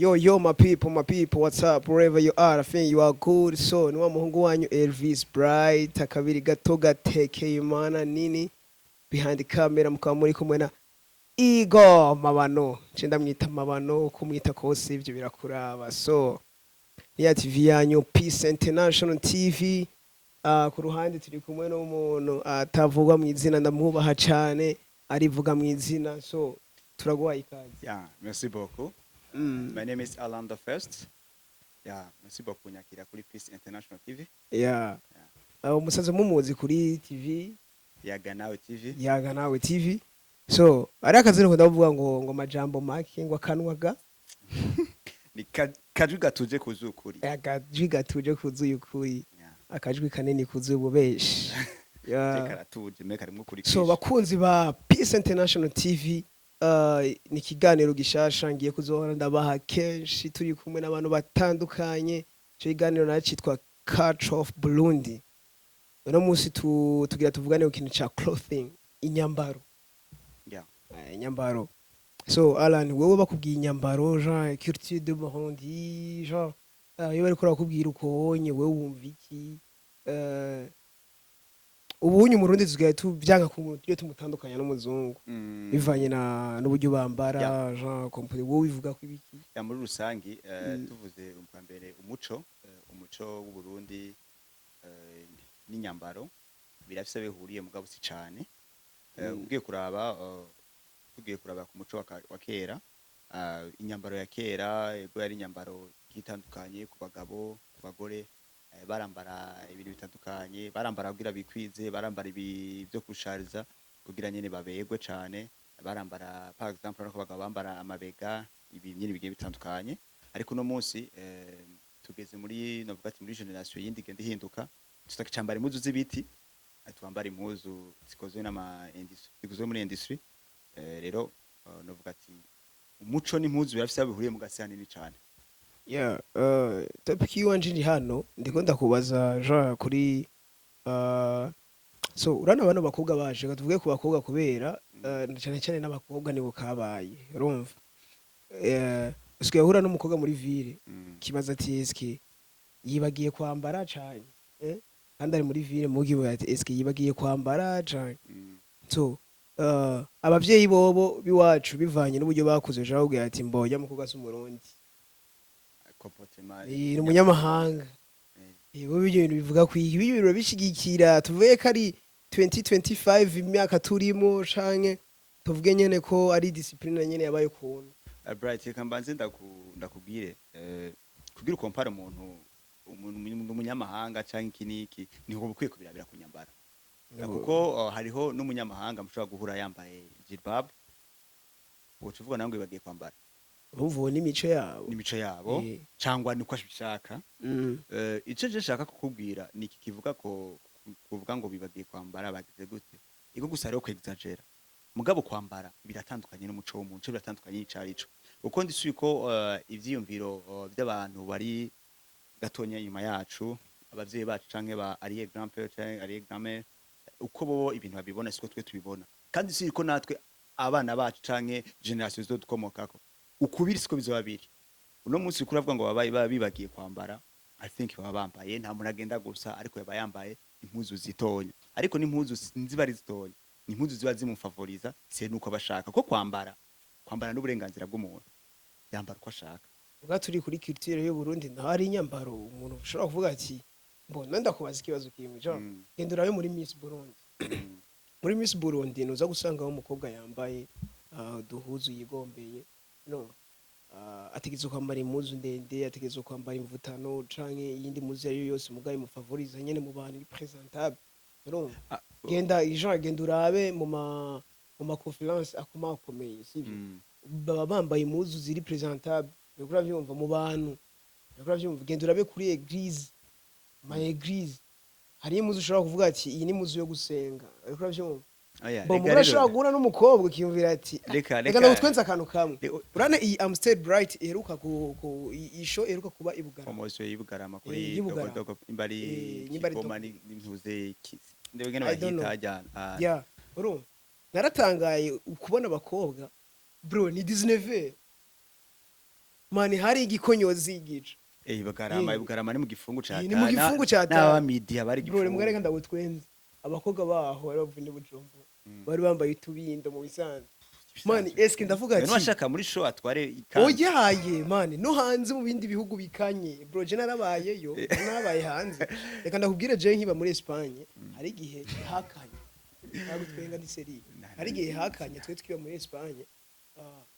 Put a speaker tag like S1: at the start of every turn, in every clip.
S1: Yo yo, my people, my people, what's up? Wherever you are, I think you are good. So, ni wa muhungu wanyu Elvis Bright, akabiri gato gatekeye imana nini. Behind the camera mukaba muri kumwe na Igor Mabano. Nce ndamwita Mabano, kumwita kose ivyo birakuraba. So, ni ya TV yanyu Peace International TV. Ku ruhande turi kumwe n'umuntu atavugwa mu izina, ndamwubaha cane, arivuga mu izina. So, turaguhaye ikaze.
S2: Yeah, merci beaucoup. My name is Alan the First. Yeah, merci beaucoup kunyakira kuri Peace International TV.
S1: Yeah. Umusaza mumuzi kuri TV
S2: Yaga Nawe TV.
S1: Yaga Nawe TV. So, ari akazi niko ndavuga ngo majambo make, ngo akanwa ga
S2: Ni kajwi gatuje kuzukuri.
S1: Akajwi gatuje kuzuye ukuri.
S2: Yeah.
S1: Akajwi kanini kuzuye ububeshi. Yeah.
S2: Karatuje me karimwo kuri.
S1: So, bakunzi ba Peace International TV, ni ikiganiro gishasha ngiye kuzohora ndabaha kenshi, turi kumwe n'abantu batandukanye. Ico kiganiro naco citwa Culture of Burundi. Uno munsi tugira tuvugane ku kintu ca clothing, inyambaro. Inyambaro. So Alan, wewe bakubwiye inyambaro, genre culture de Burundi, genre iyo bariko barakubwira uko wonye, wewe wumva iki? Ubunye Umurundi tusigaye tuvyanka ku iyo tumutandukanya n'umuzungu bivanye na n'uburyo bambara. Genre complet, wowe wivuga ko ibiki?
S2: Ya, muri rusangi, tuvuze ubwa mbere umuco, umuco w'u Burundi n'inyambaro birafise bihuriye, mugabo si cane. Ugiye kuraba, tugiye kuraba ku muco wa kera, inyambaro ya kera ego yari inyambaro itandukanye ku bagabo, ku bagore. Barambara ibintu bitandukanye, barambara kugira bikwize, barambara ibi byo kushariza kugira nyene babegwe cane, barambara, par exemple, ko abagabo bambara amabega, ibi nyene bigiye bitandukanye. Ariko uno munsi tugeze muri, novuga ati, muri génération yindi igenda ihinduka, tutakicambara impuzu z'ibiti, twambara impuzu zikozwe n'ama industrie, zikozwe muri industrie. Rero novuga ati umuco n'impuzu birafise aho bihuriye mu gasi hanini cane.
S1: Yeah, topic yiwanje ndi hano ndiko ndakubaza genre kuri so urana bano bakobwa baje, reka tuvuge ku bakobwa kubera cyane cyane n'abakobwa nibo kabaye, urumva, usigaye uhura n'umukobwa muri ville, kibaza ati: "Eske yibagiye kwambara cane?" Eh? Kandi ari muri ville, mugiwe ati: "Eske yibagiye kwambara cane?" So abavyeyi bobo biwacu, bivanye n'uburyo bakuze, ushobora kubwira ati: "Mboya mukobwa si Umurundi."
S2: Comportement.
S1: Ni umunyamahanga. Wowe ibyo bintu bivuga ku ibi bintu urabishigikira? Tuvuge ko ari 2025, imyaka turimo, canke tuvuge nyene ko ari discipline nyene yabaye ukuntu?
S2: Bright, reka mbanze ndakubwire, kugira ukompare umuntu umunyamahanga canke iki n'iki, niho ukwiye kubirabira ku nyambara, kuko hariho n'umunyamahanga mushobora guhura yambaye jilbab, uca uvuga nawe ngo bagiye kwambara.
S1: Urumva uwo n'imico yabo.
S2: N'imico yabo cangwa niko abishaka. Ico je nshaka kukubwira ni iki kivuga ko kuvuga ngo bibagiye kwambara bagize gute, iko gusa hariho kwexagera, mugabo kwambara biratandukanye n'umuco w'umuntu, biratandukanye n'icarico, kuko ndisuye ko ivyiyumviro vy'abantu bari gatonya inyuma yacu, abavyeyi bacu canke ba arrière grand-père canke arrière grand-mère, uko bo ibintu babibona siko twe tubibona, kandi si ko natwe abana bacu canke génération zizodukomokako ukubiri siko bizoba biri. Uno munsi uriko uravuga ngo babaye baba bibagiye kwambara, I think baba bambaye, nta muntu agenda gusa, ariko yaba yambaye impuzu zitonya, ariko n'impuzu ziba ari zitonya, ni impuzu ziba zimufavoriza, se nuko abashaka ko kwambara n'uburenganzira bw'umuntu, yambara uko ashaka.
S1: Ubwa turi kuri culture y'u Burundi, naho ari inyambaro, umuntu ushobora kuvuga ati mbona, ndakubaza ikibazo kimwe, genre genda urabe muri Miss Burundi. Muri Miss Burundi nuza gusangaho umukobwa yambaye uduhuzu yigombeye, no ategerezwa kwambara impuzu ndende, ategerezwa kwambara imvutano canke iyindi mpuzu iyo ari yo yose, mugabo imufavoriza nyene mu bantu, iri présentable, urumva?
S2: Ah,
S1: genda, genre genda urabe mu ma conférence akomakomeye, sivyo? Baba bambaye impuzu ziri présentable, uriko uravyumva, mu bantu, uriko uravyumva? Genda urabe kuri église, ma église hariyo impuzu ushobora kuvuga ati: "Iyi ni impuzu yo gusenga", uriko uravyumva?
S2: Oya,
S1: bo
S2: reka
S1: mugore
S2: rero
S1: ashobora guhura n'umukobwa ukiyumvira ati:
S2: Reka
S1: "Reka
S2: reka
S1: ndagutwenza akantu kamwe." Urane iyi Amstel Bright iheruka ku iyi show iheruka kuba i Bugarama.
S2: Promotion y'Ibugarama kuri
S1: Y'Ibugarama.
S2: Dogo Dogo imbari.
S1: Nyimbari.
S2: Kigoma
S1: Dogo.
S2: n'impuze ndebwe
S1: I don't know.
S2: bahita hajya.
S1: Ya, urumva, naratangaye kubona abakobwa, bro, ni 19. Mani, hari igikonyozi igice.
S2: Bugarama.
S1: Eh.
S2: Bugarama ni mu gifungu ca
S1: Eh, ni mu gifungu ca
S2: n'aba media bari
S1: Bro,
S2: gifungu.
S1: Nimwareka ndagutwenze. Abakobwa baho bari bavuye i Bujumbura, bari bambaye utubindo mu bisanzwe, mani. Eske ndavuga
S2: None
S1: ati
S2: washaka muri show atware ikanzu?
S1: Oyaye mani, no hanze mu bindi bihugu bikanye, bro, je narabayeyo, narabaye hanze. Reka ndakubwire, je nkiba muri Espagne hari igihe hakanye, ntabwo twenga, ndi sérieux, hari igihe hakanye twe twiba muri Espagne,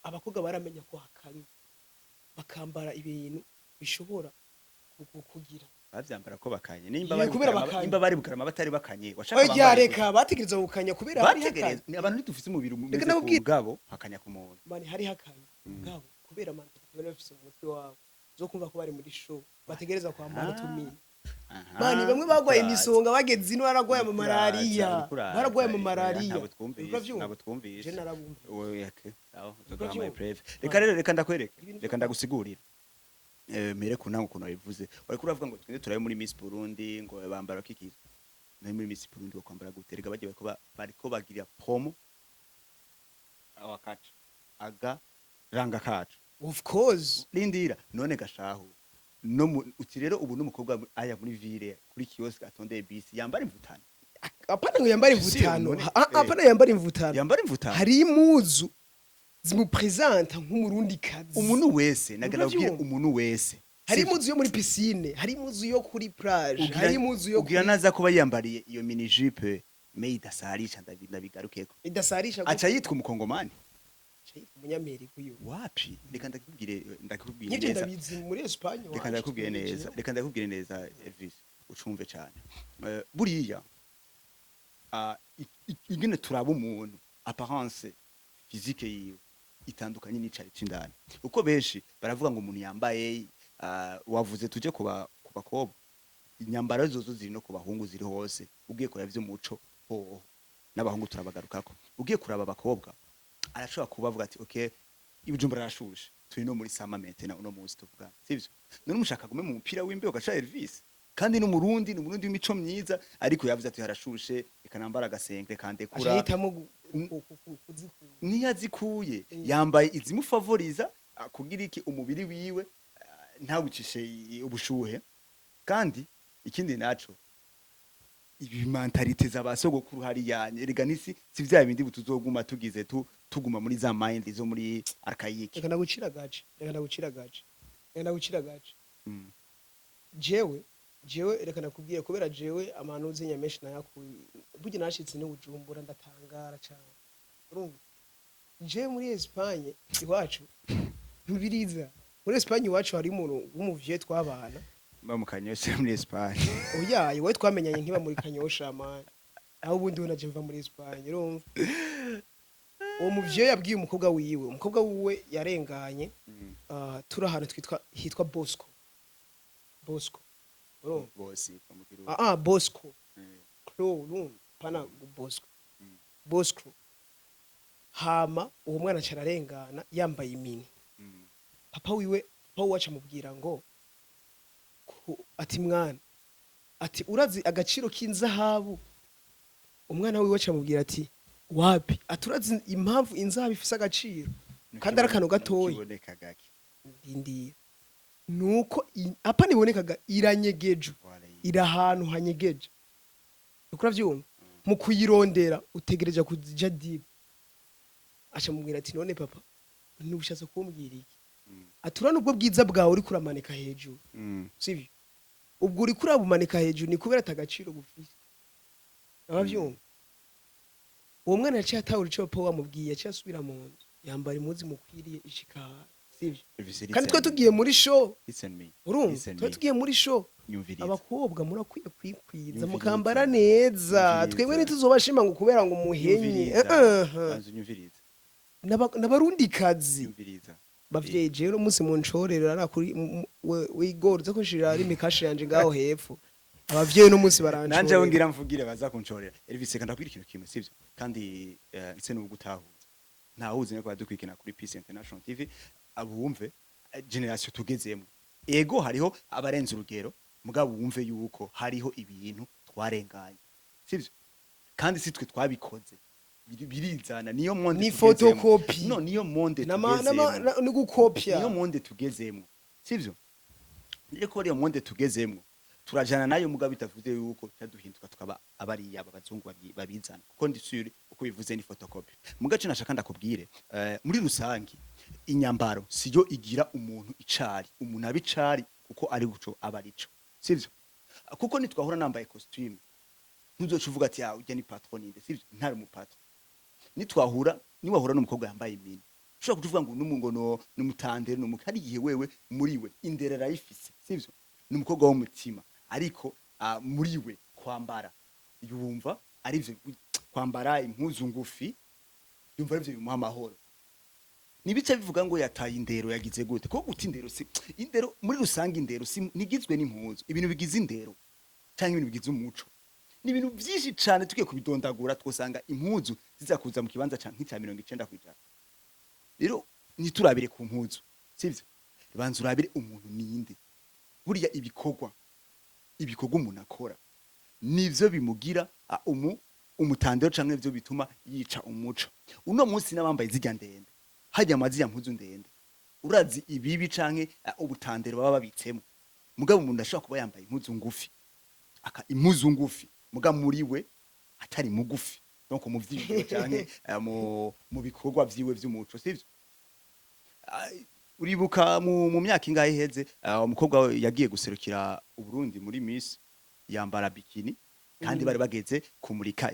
S1: abakobwa baramenya ko hakanye, bakambara ibintu bishobora kugira
S2: Bavyambara ko bakanye nimba
S1: Ye,
S2: bari
S1: kubera
S2: Bugarama.
S1: bakanye.
S2: Nimba bari Bugarama batari bakanye, washaka
S1: Oya,
S2: bambare
S1: reka, bategereza gukanya kubera hari hakanye.
S2: Bategereza abantu ntidufise umubiri umeze
S1: Reka
S2: ku
S1: ndakubwire.
S2: bwabo hakanya ku muntu.
S1: Mani, hari hakanye bwabo kubera mentalité bari bafise mu mutwe wabo zo kumva ko bari muri show, bategereza kwambara utumini. Mani, bamwe bagwaye imisonga bageze ino, baragwaye ama malariya, baragwaye ama malariya.
S2: Ntabwo twumvise.
S1: Uravyumva?
S2: Ntabwo twumvise.
S1: Je narabumva.
S2: Oya, okay. Sawa, uzoduha
S1: Uravyumva?
S2: ama preuve. Reka rero, reka ndakwereke.
S1: Ibintu
S2: Reka ndagusigurira. Mere ku ntango ukuntu wabivuze, wariko uravuga ngo twende turabe muri Miss Burundi ngo bambara kikiza. Nayo muri Miss Burundi bakwambara gute? Reka bagiye bariko bagira promo awakacu aga ranga kacu.
S1: Of course.
S2: Rindira none gashahu no uti rero ubu n'umukobwa aya muri ville kuri kiosque atondeye bisi yambara imvutano?
S1: Apana ngo yambara
S2: Si,
S1: imvutano. Apana yambara imvutano.
S2: Yambara imvutano.
S1: Hari impuzu zimupresenta nk'umurundi kazi.
S2: Umuntu wese nagana kubwira
S1: Uravyumva?
S2: umuntu wese.
S1: Hari
S2: Sivyo?
S1: impuzu yo muri piscine, hari impuzu yo kuri plage, hari impuzu yo
S2: ugira
S1: kuri
S2: naza kuba yambariye iyo mini jupe mais idasarisha, ndabigarukeko.
S1: Idasarisha.
S2: Aca yitwa umukongomani.
S1: Aca yitwa umunyamerika uyu.
S2: Wapi, reka ndakubwire, ndakubwire
S1: Nk'ibyo
S2: neza.
S1: ndabizi muri Espagne
S2: Reka
S1: iwacu,
S2: ndakubwire neza.
S1: twinjiye.
S2: Reka ndakubwire neza, Elvis, ucumve cyane. Buriya ingene turaba umuntu, apparence physique yiwe itandukanye n'icari c'indani, uko benshi baravuga ngo umuntu yambaye, wavuze tuje kuba ku bakobwa, inyambaro zozo ziri no ku bahungu, ziri hose. Ugiye kuraba ivy'umuco hoho n'abahungu turabagarukako. Ugiye kuraba abakobwa, arashobora kuba avuga ati: "Okay, Ibujumbura arashushe, turi no muri summer maintenant uno munsi tuvuga, sivyo? None umushaka gume mu mupira w'imbeho?" Gaca Elvis, kandi n'umurundi, ni umurundi w'imico myiza, ariko yavuze ati: "Harashushe, reka nambara agasengre kandekura."
S1: Aca yitamo kuzikura.
S2: Niyo azikuye, yambaye izimufavoriza, kugira iki? Umubiri wiwe ntawucishe ubushuhe. Kandi ikindi naco, ibi mentalité za sogokuru hariya, erega nisi si vya bindi tuzoguma tugize tuguma muri za mind zo muri archaïque.
S1: Reka ndagucira gace, reka ndagucira gace, reka ndagucira gace. Jewe reka nakubwire, kubera jewe amanuzi nyamenshi nayakuye burya nashitse ni Bujumbura, ndatangara cyane. Urumva, jewe muri Espagne iwacu, ntubiriza, muri Espagne iwacu hari umuntu w'umuvyeyi twabana.
S2: Ba mu Kanyosha muri Espagne?
S1: Oyaye, wowe twamenyanye nkiba muri Kanyosha, man, aho ubundi we naje mva muri Espagne. Urumva, uwo muvyeyi yabwiye umukobwa wiwe, umukobwa wiwe yarenganye, turi ahantu twitwa hitwa Bosco, Bosco, urumva?
S2: Bose mu Kirundi.
S1: Bosco Clo, urumva, pana Bosco. Bosco. Hama uwo mwana aca ararengana yambaye imini. Papa wiwe aca amubwira ngo ati: "Mwana," ati, "urazi agaciro k'inzahabu?" Umwana wiwe aca amubwira ati: "Wapi." Ati: "Urazi impamvu inzahabu ifise agaciro kandi ari akantu gatoya?"
S2: Kiboneka gake.
S1: Ndindira, nuko apa nibonekaga iranyegeje.
S2: Wala.
S1: Iri ahantu hanyegeje, uko uravyumva, mu kuyirondera utegereje kuja deep. Aca mubwira ati: "None papa, ntubushatse kumbwira iki?" Ati: "Urabona ubwo bwiza bwawe uriko uramanika hejuru, sivyo? Ubwo uriko urabumanika hejuru ni kubera atagaciro bufise." Uravyumva, uwo mwana yaciye atahura ico papa wamubwiye, yaciye asubira mu nzu yambara impuzu imukwiriye ishika, sivyo? Kandi twe tugiye muri show.
S2: Listen me.
S1: Urumva,
S2: Listen
S1: twe
S2: me.
S1: tugiye muri show.
S2: Nyumviriza.
S1: Abakobwa murakwiye kwikwiza,
S2: Nyumviriza.
S1: mukambara neza.
S2: Nyumviriza.
S1: Twebwe ntituzobashima ngo kubera ngo muhenye.
S2: Nyumviriza. Banza unyumvirize.
S1: N'abarundi kazi.
S2: Nyumviriza.
S1: Bavyeyi, jewe uno munsi muncorera ara kuri wigora uza kunshirira ari mikashe yanje ngaho hepfo. Abavyeyi uno munsi
S2: Nanje
S1: barancorera.
S2: abo ngira mvugire baza kuncorera. Elvis, reka ndakubwira ikintu kimwe, sivyo? Kandi nse n'ubwo utahuza, ntawuzi niko badukurikirana kuri Peace International TV abumve, generation tugezemo. Ego, hariho abarenze urugero, mugabo wumve yuko hariho ibintu twarenganye, sivyo? Kandi si twe twabikoze. Birizana, niyo monde
S1: Ni
S2: tugezemo.
S1: photocopy.
S2: No, niyo monde tugezemo.
S1: Ni gukopya.
S2: Niyo monde tugezemo, sivyo? Rero ko ariyo monde tugezemo, turajana nayo, mugabo bitavuze yuko cyaduhinduka tukaba abariya abazungu babizana, kuko ndi sûr uko bivuze ni photocopy. Mugace nashaka ndakubwire, muri rusangi inyambaro siyo igira umuntu icari. Umuntu aba icari kuko ari guco aba arico, sivyo? Kuko nitwahura nambaye costume, ntuzoca uvuga ati: "Ah, ujya ni patron ninde?" Sivyo? Ntari mu patron. Nitwahura, niwahura n'umukobwa yambaye imini, ushobora kuvuga ngo numu no numutandere numu. Hari igihe wewe muri we indero arayifise, sivyo? Ni umukobwa w'umutima, ariko muri we kwambara yumva arivyo, kwambara impuzu ngufi yumva arivyo bimuha amahoro. Nibice bivuga ngo yataye indero, yagize gute? Kuko guta indero si indero. Muri rusange indero si nigizwe n'impuzu. Ibintu bigize indero cyangwa ibintu bigize umuco ni ibintu byinshi cyane. Tugiye kubidondagura, twosanga impuzu ziza kuza mu kibanza ca nk'icya 90%. Rero ntiturabire ku mpuzu, sivyo? Banza urabire umuntu ninde. Burya ibikorwa umuntu akora nivyo bimugira umutandero canke ivyo bituma yica umuco. Uno munsi n'abambaye zirya ndende hajya amazi ya mpuzu ndende, urazi ibibi canke ubutandero baba babitsemo. Mugabo umuntu ashobora kuba yambaye impuzu ngufi, aka impuzu ngufi, muga muri we atari mugufi, donc mu vyiyumviro canke mu bikorwa vyiwe vy'umuco, sivyo? Uribuka mu myaka ingahe iheze, umukobwa yagiye guserukira Uburundi muri Miss, yambara bikini, kandi bari bageze kumurika,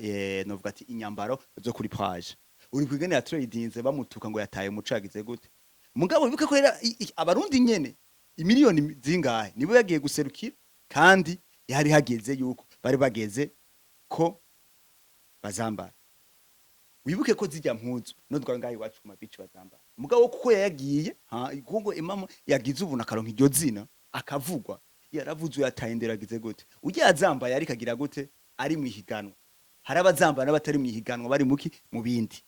S2: novuga ati inyambaro zo kuri plage. Uri kwigene ya tradinze bamutuka ngo yataye umuco, yagize gute. Mugabo wibuke ko era Abarundi nyene imiliyoni zingahe nibo yagiye guserukira, kandi yari hageze yuko bari bageze ko bazambara. Wibuke ko zijya mpuzu no twa ngaho iwacu ku mabici bazambara, mugabo kuko yayagiye ha kuko imamu yagize ubuntu akaronka iryo zina akavugwa, yaravuze yataye indero, yagize gute. Ujya yazambaye ariko agira gute ari mu ihiganwa. Hari abazambara n'abatari mu ihiganwa, bari muki mu bindi.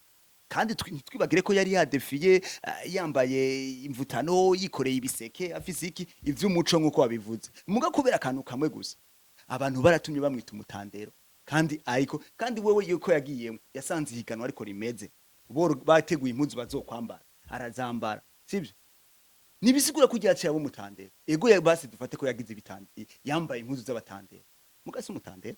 S2: Kandi ntitwibagire ko yari yadefiye, yambaye imvutano, yikoreye ibiseke, afise iki ivy'umuco nk'uko wabivuze. Muga kubera akantu kamwe gusa, abantu baratumye bamwita umutandero. Kandi ariko kandi wewe yuko yagiyemo yasanze ihiganwa ariko rimeze, bo bateguye impuzu bazokwambara, arazambara, sibyo? Nibisigura ko yaciye abo umutandero. Ego, basi dufate ko yagize ibitande, yambaye impuzu z'abatandero, muga si umutandero.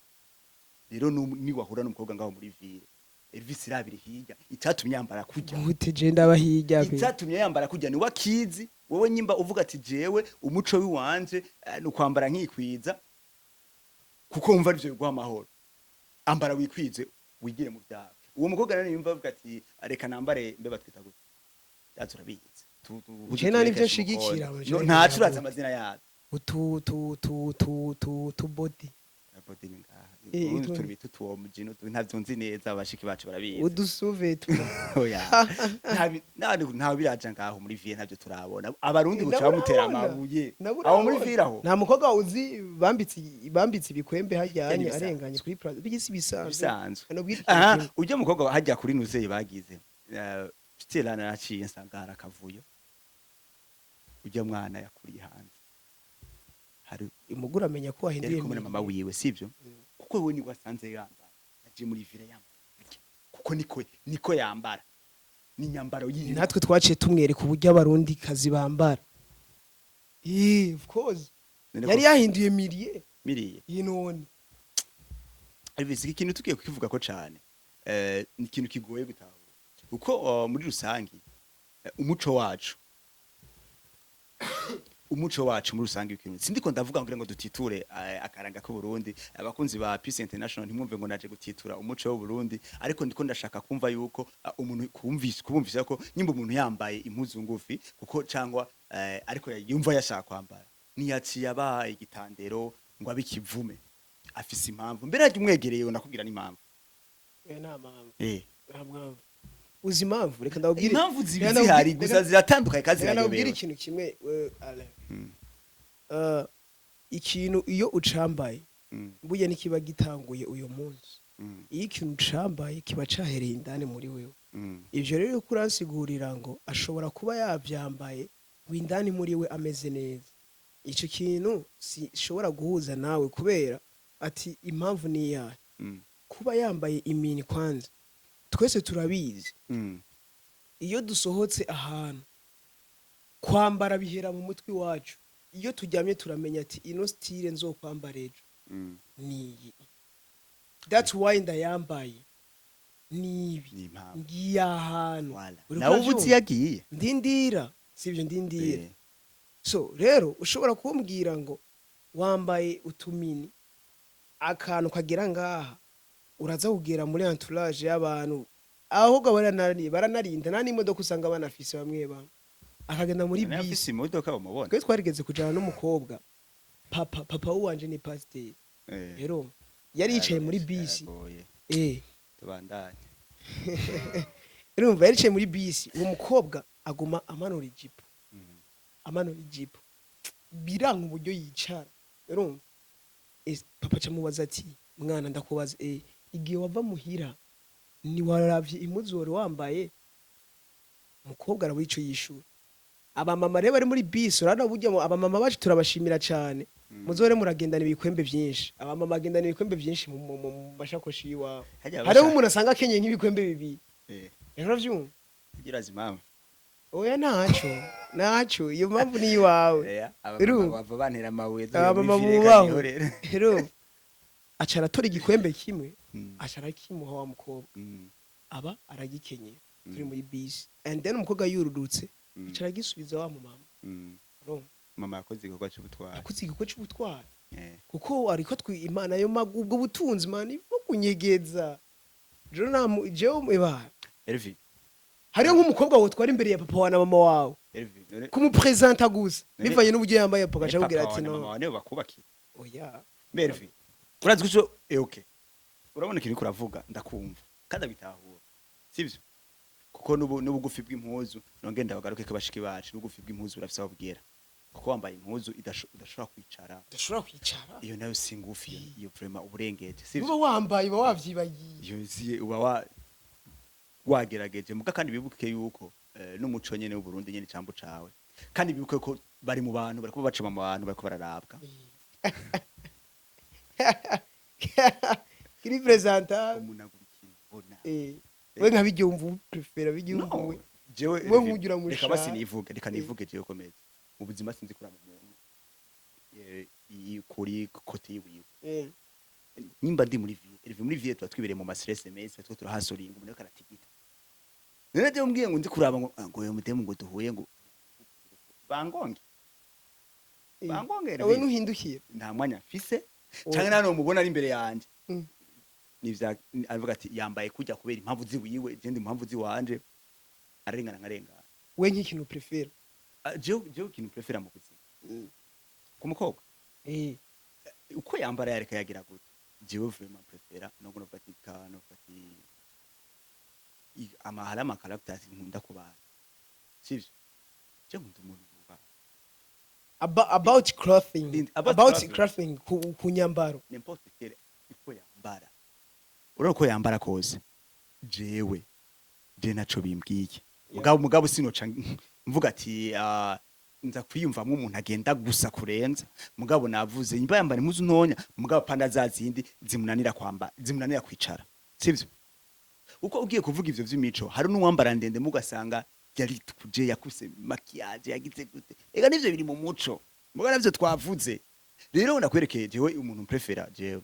S2: Rero niwahura n'umukobwa ngaho muri ville, Elvis, irabire hirya icyatumye yambara kurya.
S1: Gute? Je ndaba hirya pe.
S2: Icyatumye yambara kurya ni wakizi wowe. Nyimba uvuga ati: "Jewe umuco wiwanje ni ukwambara nkikwiza," kuko wumva arivyo biguha amahoro, ambara wikwize, wigire mu vyawe. Uwo mukobwa rero yumva avuga ati: "Reka nambare," mbe batwita gute? Yaza urabizi.
S1: Je nta nivyo nshigikira,
S2: No, ntaco urazi amazina yazo.
S1: Utu tu tu tu tu tu body.
S2: Body ni ngaha. Ubundi turi bita utuwo mujino, ntavyo nzi neza, abashiki bacu barabizi.
S1: Udusuve tu.
S2: Oya, nta biraja ngaho muri ville, ntavyo turabona. Abarundi buca bamutera amabuye aho muri ville aho.
S1: Nta mukobwa uzi bambitse ibikwembe hajyanye
S2: Ibisanzwe.
S1: arenganye kuri plaza, bigisi bisanzwe.
S2: Bisanzwe.
S1: Hano bwira ikintu
S2: Aha
S1: kimwe.
S2: ujya mukobwa hajya kuri nuzeye bagize, Stella, naraciye nsanga hari akavuyo. Ujya mwana yakuriye hanze, hari
S1: Umugore amenya ko wahinduye
S2: yari kumwe na mama wiwe, sivyo? Kuko we ni wasanze yambara, aje muri ville yambara gutya. Kuko niko yambara, ni nyambaro yiwe.
S1: Natwe twaciye tumwereka uburyo Abarundi kazi bambara. Of course.
S2: None
S1: Yari yahinduye milieu.
S2: Miriye.
S1: Iyi none.
S2: Elvis, iki kintu tugiye kukivuga ko cane, ni ikintu kigoye gutahura, kuko muri rusangi umuco wacu muri rusangi w'ikirundi, sindiko ndavuga ngira ngo dutiture akaranga k'u Burundi. Abakunzi ba Peace International, ntimwumve ngo naje gutitura umuco w'u Burundi, ariko ndiko ndashaka kumva yuko umuntu kumvisa kubumvisa ko nyimba umuntu yambaye impuzu ngufi kuko cangwa ariko yumva yashaka kwambara, niyaciye aba igitandero ngo abe ikivume. Afise impamvu mbere hajya umwegereye nakubwira n'impamvu.
S1: Nta mpamvu. Nta mpamvu. Uzi impamvu? Reka ndababwire.
S2: Impamvu ziba
S1: Reka
S2: zihari, gusa ziratandukanye kandi
S1: reka ndababwire
S2: zirayobewe.
S1: ikintu kimwe, Alain. Ikintu iyo ucambaye, burya ntikiba gitanguye uyu munsi. Iyo ikintu ucambaye kiba cahereye indani muri wewe. Ivyo rero yuko uransigurira ngo ashobora kuba yavyambaye ngo indani muri we ameze neza, ico kintu sishobora guhuza nawe, kubera ati impamvu ni iyahe? Kuba yambaye imini, kwanza Twese turabizi, iyo dusohotse ahantu, kwambara bihera mu mutwe iwacu. Iyo turyamye turamenya ati ino style nzokwambara ejo niyi, that's why ndayambaye nibi.
S2: Ni impamvu.
S1: Ngiye ahantu.
S2: Wala.
S1: Uriko
S2: Nawe uba
S1: uravyumva?
S2: uzi yagiye.
S1: Ndindira, sivyo? Ndindira. So rero ushobora kumbwira ngo wambaye utumini, akantu kagera ngaha, uraza kugera muri entourage y'abantu, ahubwo baranarinda nta n'imodoka usanga banafise. Bamwe bamwe akagenda muri
S2: Nawe
S1: bisi.
S2: afise imodoka bamubona.
S1: Twe twarigeze kujana n'umukobwa, papa wanje ni pasiteri. Rero yari yicaye muri bisi.
S2: Yaragoye. Tubandanye.
S1: Urumva, yari yicaye muri bisi, uwo mukobwa aguma amanura ijipo, amanura ijipo, biranga uburyo yicara. Urumva, papa acamubaza ati: "Mwana, ndakubaza, igihe wava muhira ntiwaravye impuzu wari wambaye?" Umukobwa arabura ico yishura. Abamama rero bari muri bisi, urabona burya abamama bacu turabashimira cane. Muzore muragendana ibikwembe vyinshi. Abamama bagendana ibikwembe vyinshi mu mashakoshi y'iwabo.
S2: Harya
S1: Hariho umuntu asanga akenyeye nk'ibikwembe bibiri. Rero uravyumva.
S2: Kugira azi impamvu.
S1: Oya, ntaco, ntaco, iyo mpamvu ni iwawe.
S2: Abamama
S1: Urumva?
S2: bava bantera amabuye.
S1: Abamama bubaho. Rero aca aratora igikwembe kimwe, aca arakimuha wa mukobwa, aba aragikenyeye turi muri bisi, and then umukobwa yururutse, aca aragisubiza wa mumama. Urumva?
S2: Mama yakoze igikorwa cy'ubutwari.
S1: Yakoze igikorwa c'ubutwari, kuko ariko twi imana ayo ubwo butunzi, Imana ivo kunyegeza. Rero jewe eba
S2: Elvi.
S1: hariho nk'umukobwa wotwara imbere ya papa wa na mama wawe,
S2: Elvi, none
S1: kumupresenta gusa,
S2: None-
S1: bivanye n'uburyo yambaye, papa agaca akubwira
S2: papa
S1: ati
S2: wawe na mama
S1: no.
S2: wawe nibo bakubakiye.
S1: Oya.
S2: Elvi, urazi ko ico okay, urabona ikintu uriko uravuga, ndakumva kandi abitahura, sivyo? Kuko n'ubugufi bw'impuzu, nongeye ndabagaruke ko bashiki bacu, n'ubugufi bw'impuzu burafise aho bugera, kuko wambaye impuzu udashobora kwicara.
S1: Udashobora kwicara.
S2: Iyo nayo si ngufi, iyo vraiment uburengeje, sivyo?
S1: Uba wambaye, uba wavyibagiye.
S2: Iyo si uba wagerageje muga. Kandi bibuke yuko n'umuco nyene w'Uburundi nyene, icambu cawe, kandi bibuke ko bari mu bantu, bariko baca mu bantu, bariko bararabwa.
S1: Kiri présentable.
S2: Umuntu agura ikintu ubona.
S1: We nka bijyumva uprefera bijyumva
S2: No,
S1: we.
S2: jewe
S1: We nkugira
S2: reka
S1: mushaka.
S2: Basi nivuge, reka nivuge jewe komeza mu buzima, sinzi kuraba umuntu kuri côté yiwiwe. Nimba ndi muri vie, Elvi, muri vie tuba twibereye mu ma stress meza, two turahasuringa, umuntu ariko aratigita. None je umbwiye ngo ndi kuraba ngo ah, ngo uyu mudemu ngo duhuye ngo bangonge, bangonge.
S1: We ntuhindukira.
S2: Nta mwanya mfise.
S1: Oh.
S2: Canke nano mubona ari imbere yanje, nivya avuga ati yambaye kujya kubera impamvu ziwiwe, je ndi mu mpamvu ziwanje, ararengana nkarengana.
S1: We nk'ikintu prefera?
S2: Ah, jewe ikintu prefera mu buzima ku mukobwa, uko yambara yareka yagira gute, jewe vraiment prefera no kunovuga ati kano ati ama hari ama characters nkunda ku bantu, sivyo? Je nkunda umuntu yubaha.
S1: About clothing.
S2: About
S1: about
S2: clothing.
S1: Clothing, ku nyambaro.
S2: N'importe quel, uko yambara, urabona uko yambara kose, jewe je naco bimbwiye. Mugabo sinoca mvuga ati nza kwiyumvamwo umuntu agenda gusa kurenza. Mugabo navuze nimba yambara impuzu ntonya, mugabo panda za zindi zimunanira kwamba, zimunanira kwicara, sivyo? Uko ugiye kuvuga ivyo vy'imico, hari n'uwambara ndende mugasanga yaritukuje, yakuse maquillage, yagize gute. Ega nivyo biri mu muco, muga navyo twavuze. Rero ndakwerekeye jewe umuntu prefera, jewe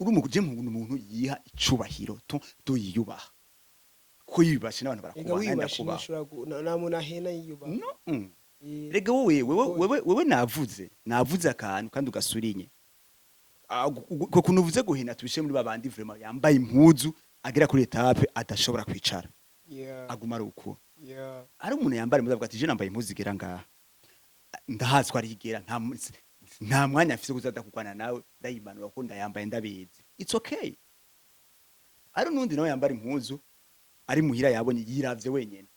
S2: uri mu je nkunda umuntu yiha icubahiro, tu yiyubaha, ko yiyubashe n'abantu
S1: Ega
S2: barakubaha, nanjye
S1: wiyubashe
S2: ndakubaha.
S1: Ntushobora nta muntu ahena yiyubaha.
S2: No. Rega wowe wewe navuze akantu kandi ugasurinye. Ko kuntu uvuze guhina, tubishe muri babandi vraiment yambaye impuzu agera kuri étape adashobora kwicara, aguma ari uko. Ari umuntu yambara impuzu avuga ati je nambaye impuzu igera ngaha, ndahazi ko ari igera, nta mwanya afise kuza kugwana nawe, ndayimanura ko ndayambaye ndabizi, it's okay. Ari nundi nawe yambara impuzu ari muhira, yabonye yiravye wenyene,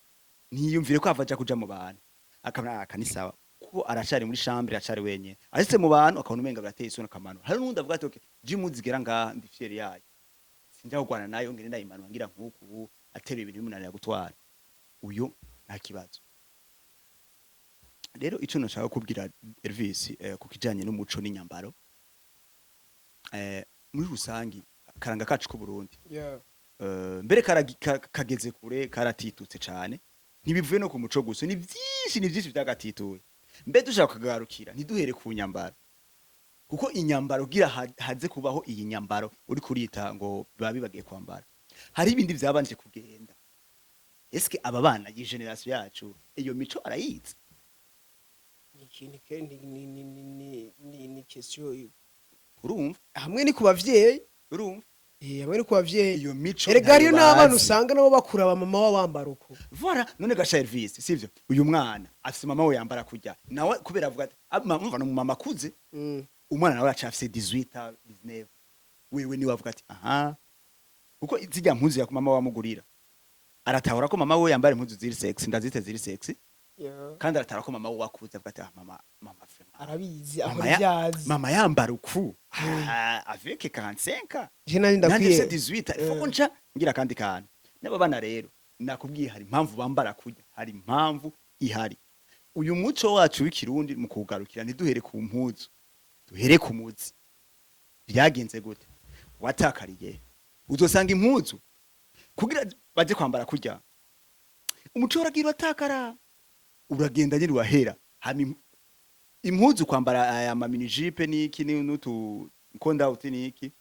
S2: ntiyumvire ko ava aja kuja mu bantu, akabona aka ni sawa, kuko aracari muri chambre, aracari wenyene. Ashitse mu bantu akabona umenga birateye isoni, akamanura. Hari nundi avuga ati okay, je impuzu igera ngaha, ndi fier yayo, sinja kugwana nayo ngene ndayimanura ngira nkuku ateruye ibintu bimunanira gutwara, uyo nta kibazo. Rero ico nashaka kubwira Elvis ku kijanye n'umuco n'inyambaro, muri rusangi akaranga kacu ku Burundi. Mbere kageze kure, karatitutse cane. Ntibivuye no ku muco gusa, ni vyinshi, ni vyinshi vyagatituye. Mbe dushaka kugarukira, ntiduhere ku nyambaro, kuko inyambaro kugira haze kubaho iyi nyambaro uri kurita ngo biba bibagiye kwambara, hari ibindi vyabanje kugenda. Eske aba bana, iyi génération yacu, iyo mico arayizi?
S1: Ni ikintu ni question.
S2: Urumva?
S1: Hamwe ni ku bavyeyi.
S2: Urumva?
S1: Hamwe ni ku bavyeyi.
S2: Iyo mico
S1: Erega hariyo
S2: ntayo
S1: n'abana
S2: bazi.
S1: usanga nabo bakura ba mama wabo bambara uko.
S2: Voilà. None ga service sivyo, uyu mwana afise mama we yambara kurya, nawe kubera avuga ati: "Ah, mama, no mama akuze." Umwana nawe aracafise 18 ans, 19, wewe niwe avuga ati aha, kuko zirya mpuzu ya mama wamugurira, aratahura ko mama we yambara impuzu ziri sexy, ndazite ziri sexy. Kandi aratahura ko mama we wakuze avuga ati: "Ah, mama, mama vraiment."
S1: Arabizi.
S2: Mama
S1: Akora ibyazi.
S2: Mama yambara uku. Ah, avec 45
S1: Je nari
S2: nanje
S1: ndakwiye
S2: mfise 18, il faut ko nca ngira akandi kantu. N'aba bana rero nakubwiye, hari impamvu bambara kurya, hari impamvu ihari. Uyu muco wacu w'Ikirundi, mu kuwugarukira, ntiduhere ku mpuzu, duhere ku muzi. Byagenze gute? Watakariye? Uzosanga impuzu kugira baje kwambara kurya, umuco uragira uratakara, uragenda nyine urahera. Hama impuzu kwambara aya ma mini-jupe n'iki n'utu kondawuti n'iki,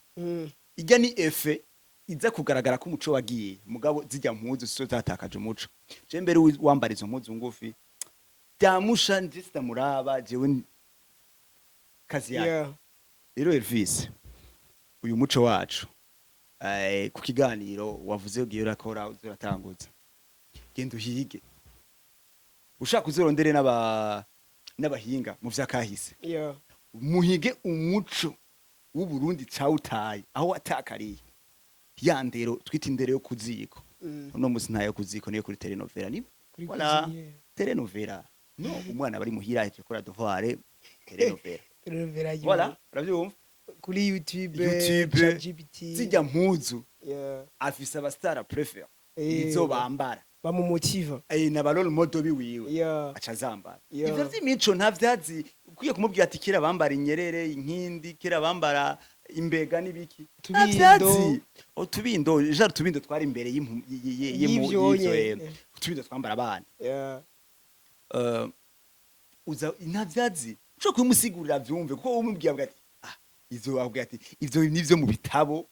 S2: ijya ni effet iza kugaragara ko umuco wagiye. Mugabo zijya mpuzu sizo zatakaje umuco. Je mbere wambara izo mpuzu ngufi byamusha, nje sitamuraba jewe kazi yake. Rero Elvis, uyu muco wacu, ku kiganiro wavuze ugiye urakora, uratangutse, genda uhige, ushaka uzorondere n'abahinga mu vyakahise, muhige umuco w'Uburundi cawutaye, aho watakariye. Ya ndero twita indero yo kuziko, uno musi ntayo kuziko, niyo kuri telenovela ni
S1: Kuri
S2: Voilà.
S1: cuisinière.
S2: Telenovela no umwana bari muhira ahejeje gukora devoir, telenovela.
S1: Telenovela yo.
S2: Voilà, uravyumva?
S1: Kuri YouTube,
S2: YouTube,
S1: ChatGPT.
S2: Zijya mpuzu, afise aba stars préférés, izo bambara.
S1: Bamumotiva.
S2: Na ba role model biwiwe, aca azambara. Ivyo vy'imico ntavyazi. Ukwiye kumubwira ati kera bambara inyerere, inkindi, kera bambara imbega n'ibiki.
S1: Utubindo.
S2: Ntavyazi. Utubindo, ja utubindo twari imbere
S1: Y'ivyo
S2: y'ivyo,
S1: nye.
S2: utubindo twambara abana. Uza ntavyazi, ushobora kubimusigurira vyumve, kuko umubwiye avuga ati: "Ah, ivyo", avuga ati: "Ivyo nivyo mu bitabo",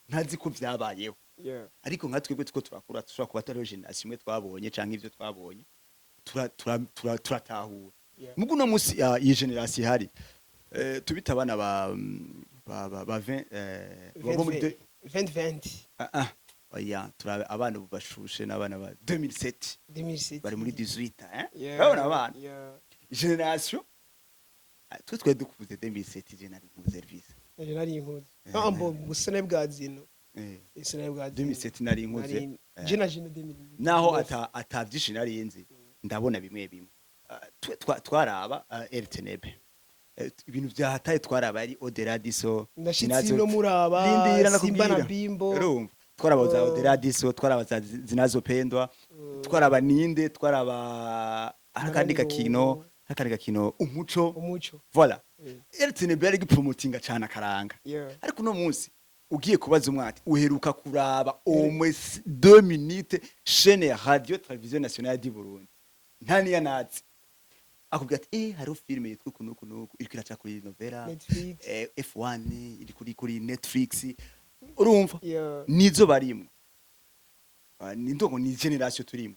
S2: ntazi ko vyabayeho. Ariko nka twebwe tuko turakura, dushobora kuba tariho génération imwe twabonye canke ivyo twabonye turatahura. Mugu no musi iyi génération ihari, tubita abana ba 20, bo muri
S1: 2020.
S2: Ah, ah, oya, turabe abana ubu bashushe n'abana ba 2007.
S1: 2007.
S2: Bari muri 18, hein? Urabona abana génération. Ah, twe twari dukuze 2007, je nari mu service.
S1: Nari nari inkuze. Ah, mbo busene bwa zino. Busene bwa zino.
S2: 2007 nari nkuze.
S1: Je na jene 2000.
S2: Naho ata vyinshi nari nzi, ndabona bimwe bimwe. Ah, twe twaraba RTNB. Ibintu vyahataye twaraba ari Oderadiso.
S1: Ndashitsi no muraba
S2: Lindira.
S1: Simba na
S2: Nakubwira.
S1: Bimbo.
S2: Urumva, twaraba za
S1: Oh.
S2: Oderadiso, twaraba za Zinazopendwa, twaraba ninde, twaraba akandi gakino, akandi gakino, Umuco.
S1: Umuco.
S2: Voilà. RTNB yari gipromotinga cyane akaranga. Ariko uno munsi ugiye kubaza umwana ati: "Uheruka kuraba au moins 2 minutes chaîne ya Radio Télévision Nationale du Burundi?" Nta niya nazi. Akubwira ati: "Hariho filime yitwa uku n'uku n'uku iriko iraca kuri novela."
S1: Netflix.
S2: F1 iri kuri Netflix, urumva? Nizo barimwo. Ah, ni ndongo ni génération turimo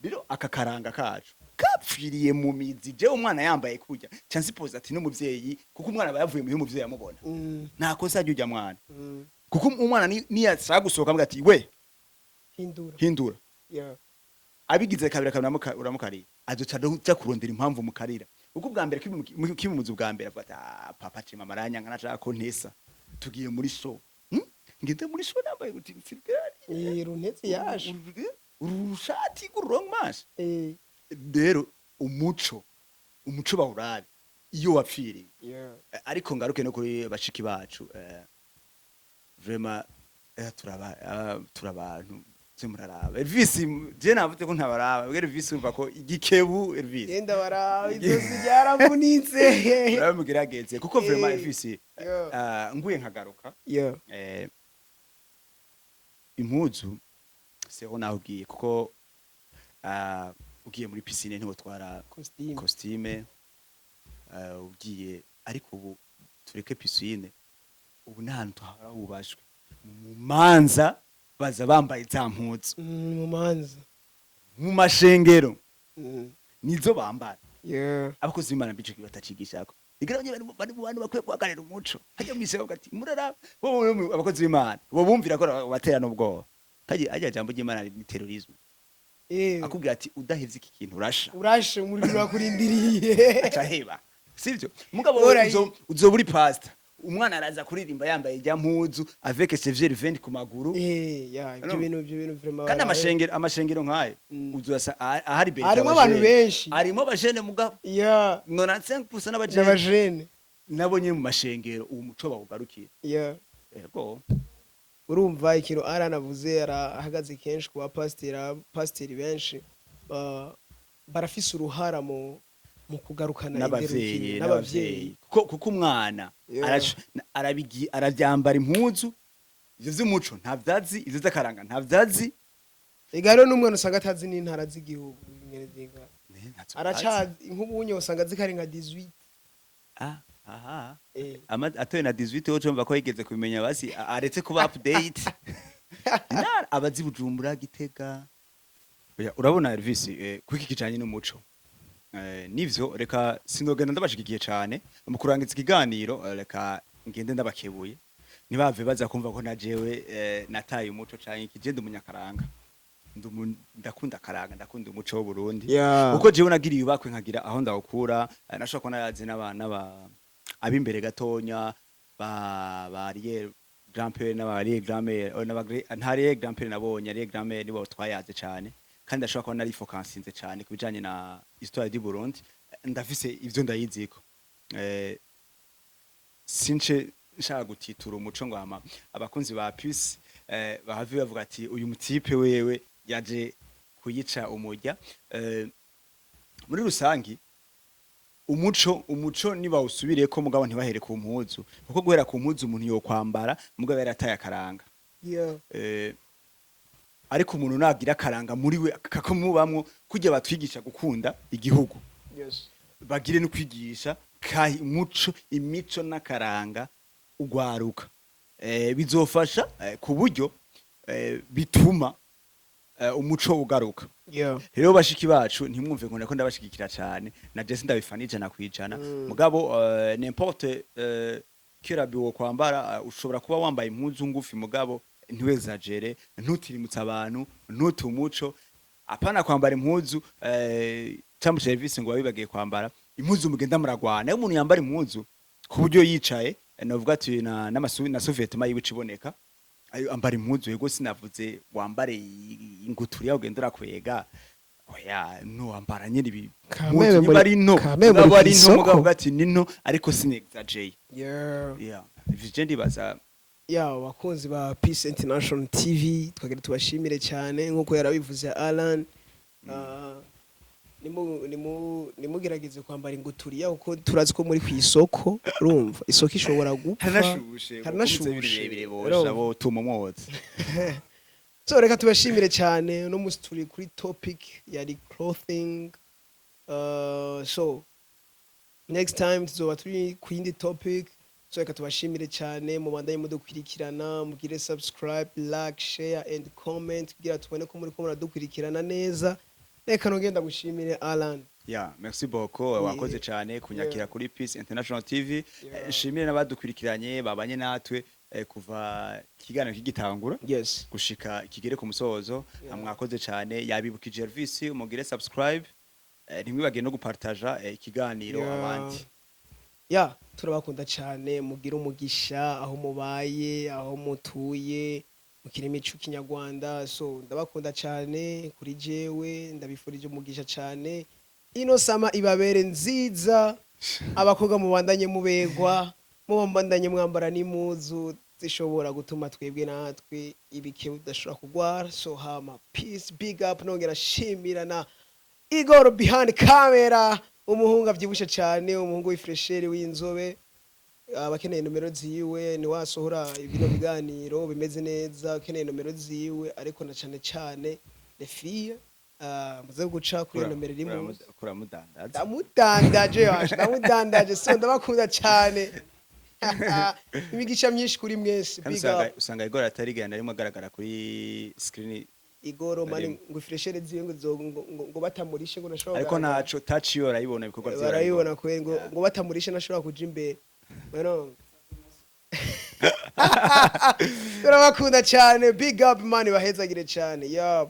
S2: rero. Aka karanga kacu kapfiriye mu mizi. Jewe umwana yambaye kurya ca nsipoza ati n'umuvyeyi, kuko umwana aba yavuye muhira umuvyeyi amubona, nta kosa ajya ujya mwana, kuko umwana niyashaka gusohoka avuga ati: "We,
S1: Hindura.
S2: hindura." Abigize kabiri kabiri uramukarira, azoca aja kurondera impamvu mukarira, kuko ubwa mbere kibimuza ubwa mbere avuga ati: "Ah, papa ce mama aranyanka, nashaka ko ntesa, tugiye muri show, Ngende muri show nambaye uti sirikari?"
S1: Runtetse yaje.
S2: Urushati rw'ururongo manche. Rero umuco bawurabe iyo wapfiriye. Ariko ngaruke no kuri bashiki bacu, vraiment, turaba turabantu twe muraraba Elvis. Je navuze ko ntabaraba bwe Elvis, umva ko igikebu Elvis.
S1: Genda baraba izosi ryaravunitse.
S2: Uramugerageze kuko vraiment Elvis, nguye nkagaruka, Impuzu seho naho ugiye, kuko ugiye muri piscine ntiwotwara
S1: costume.
S2: Costume, ugiye, ariko ubu tureke piscine, ubu n'ahantu tuhahora hubashwe mu manza baza bambaye za mpuzu.
S1: Mu manza.
S2: Mu mashengero nizo bambara. Abakozi b'Imana bico batacigishako igira bari bari mu bantu bakwiye guhagararira umuco hajya mwise bavuga ati murara bo abakozi b'Imana bo bumvira ko batera n'ubwoba kaje ajya jambo ry'Imana ni terrorisme. Akubwira ati udahevye iki kintu urasha.
S1: Urashe, umuriro urakurindiriye.
S2: Aca heba, sivyo? Mugabo
S1: Ora
S2: uzoba uri pastor, umwana araza kuririmba yambaye ijya mpuzu avec cheville 20 ku maguru.
S1: Ya, ibyo
S2: No.
S1: bintu, ibyo bintu vraiment
S2: Kandi amashengero nkayo uzasa ahari beta
S1: Harimo abantu benshi.
S2: Harimo abajene, mugabo 95% n'abajene.
S1: N'abajene.
S2: Nabo nyine mu mashengero uwo muco bawugarukira. Yego.
S1: Urumva ikintu aranavuze, arahagaze kenshi ku bapasiteri. Abapasiteri benshi barafise uruhara mu kugarukana
S2: n'abavyeyi
S1: indero.
S2: N'abavyeyi.
S1: N'abavyeyi.
S2: Kuko umwana arabyambara impuzu ivyo vy'umuco ntavyazi, ivyo vy'akaranga ntavyazi.
S1: Ega rero n'umwana usanga atazi n'intara z'igihugu ingene zingana.
S2: Ntazo azi.
S1: Aracazi nk'ubunye usanga zikari nka 18.
S2: Ah, aha.
S1: Eh.
S2: Atoye na 18 ho cumva ko yigeze kubimenya, basi aretse kuba update. Intara abazi Bujumbura, Gitega. Oya, urabona Elvis, kuki kijanye n'umuco, nivyo reka sinogenda ndabashigikiye cane mu kurangiza ikiganiro. Reka ngende ndabakebuye ntibave baza kumva ko na jewe nataye umuco canke ikigenda umunyakaranga. Ndakunda akaranga, ndakunda umuco w'u Burundi. Kuko jewe nagiriye ubakwe nkagira aho ndawukura, nashobora kubona yazi n'aba ab'imbere gatonya ba arrière grand-père n'aba arrière grand-mère, n'aba nta arrière grand-père nabonye, arrière grand-mère nibo twayaze cane, kandi ndashobora kuba nari fokansinze cane ku bijanye na histoire du Burundi. Ndafise ivyo ndayiziko. Since nshaka gutitura umuco ngo ama abakunzi ba Peace bahave bavuga ati uyu mutipe wewe yaje kuyica umurya. Muri rusangi umuco niba usubireko, mugabo ntibahere ku mpuzu, kuko guhera ku mpuzu umuntu yokwambara mugabo yarataye akaranga. Ariko umuntu nagira akaranga muri we kakamubamwo, kujya batwigisha gukunda igihugu, bagire no kwigisha kahi umuco, imico n'akaranga ugwaruka, bizofasha ku buryo bituma umuco ugaruka. Rero bashiki bacu, ntimwumve ngo ndako ndabashigikira cyane, na Jesse ndabifana 100%. Mugabo n'importe quel habit wo kwambara, ushobora kuba wambaye impuzu ngufi, mugabo ntiwezagere, ntutirimutse abantu, ntute umuco. Apana kwambara impuzu cyangwa service ngo babibagiye kwambara impuzu mugenda muragwana. Iyo umuntu yambara impuzu ku buryo yicaye, navuga ati na n'amasu na sous-vêtement yiwe iciboneka, ayo ambara impuzu. Yego, sinavuze wambare inguturi ugenda urakwega, oya, no wambara nyine ibi
S1: Kameme
S2: mpuzu niba ari nto,
S1: kameme
S2: mugabo
S1: muri
S2: ari nto,
S1: kw'isoko.
S2: mugabo uvuga ati ni nto ariko sinexageye. Yeah, ivyo ndibaza.
S1: Ya, abakunzi ba Peace International TV, twagira tubashimire cyane nk'uko yarabivuze Alan. Nimugerageze kwambara inguturiya, kuko turazi ko muri ku isoko. Urumva isoko ishobora gupfa.
S2: Haranashushe.
S1: Haranashushe.
S2: Birebire
S1: Urumva?
S2: bosha bo tuma umwotsi.
S1: So reka tubashimire cyane. Uno munsi turi kuri topic yari clothing. So next time tuzoba turi ku yindi topic. So reka tubashimire cyane, mubandanye mudukurikirana, mugire subscribe, like, share and comment kugira tubone ko muri ko muradukurikirana neza. Reka nongenda gushimire Alan.
S2: Ya, merci beaucoup, wakoze cyane kunyakira kuri Peace International TV. Nshimire n'abadukurikiranye babanye natwe kuva ikiganiro kigitangura gushika kigere ku musozo. Mwakoze cyane. Yabibukije Elvis, mugire subscribe, ntimwibagire no gupartaja ikiganiro abandi.
S1: Ya, turabakunda cyane, mugire umugisha aho mubaye, aho mutuye, mu kirimi cy'ikinyarwanda. So ndabakunda cyane, kuri jewe ndabifurije umugisha cyane. Ino summer ibabere nziza. Abakobwa mubandanye mubegwa, mubandanye mwambara n'impuzu zishobora gutuma twebwe natwe ibike udashobora kugwara. So hama peace, big up. Nongera shimira na Igor behind camera, umuhungu avyibushe cyane, umuhungu w'ifresheri w'inzobe. Abakeneye nomero ziwe, niwasohora bino biganiro bimeze neza, ukeneye nomero ziwe, ariko na cane cane les filles, muze guca kuri iyo nomero iri munsi.
S2: Kuramudandaza.
S1: Ndamudandaje waje, ndamudandaje. So ndabakunda cyane, imigisha myinshi kuri mwese.
S2: Kandi
S1: Big
S2: usanga
S1: up.
S2: usanga Igor atarigera na rimwe agaragara kuri screen.
S1: Igoro mani.
S2: Narimo.
S1: Ngo ifreshere ziwe ngo ngo batamurishe ngo nashobora
S2: Ariko
S1: kugaragara.
S2: ntaco touch yo arayibona, ibikorwa vyiwe.
S1: Barayibona kweri, ngo
S2: Yeah.
S1: ngo batamurishe nashobora kuja imbere. Bueno, turabakunda cyane. Big up, man, bahezagire cyane. Yup.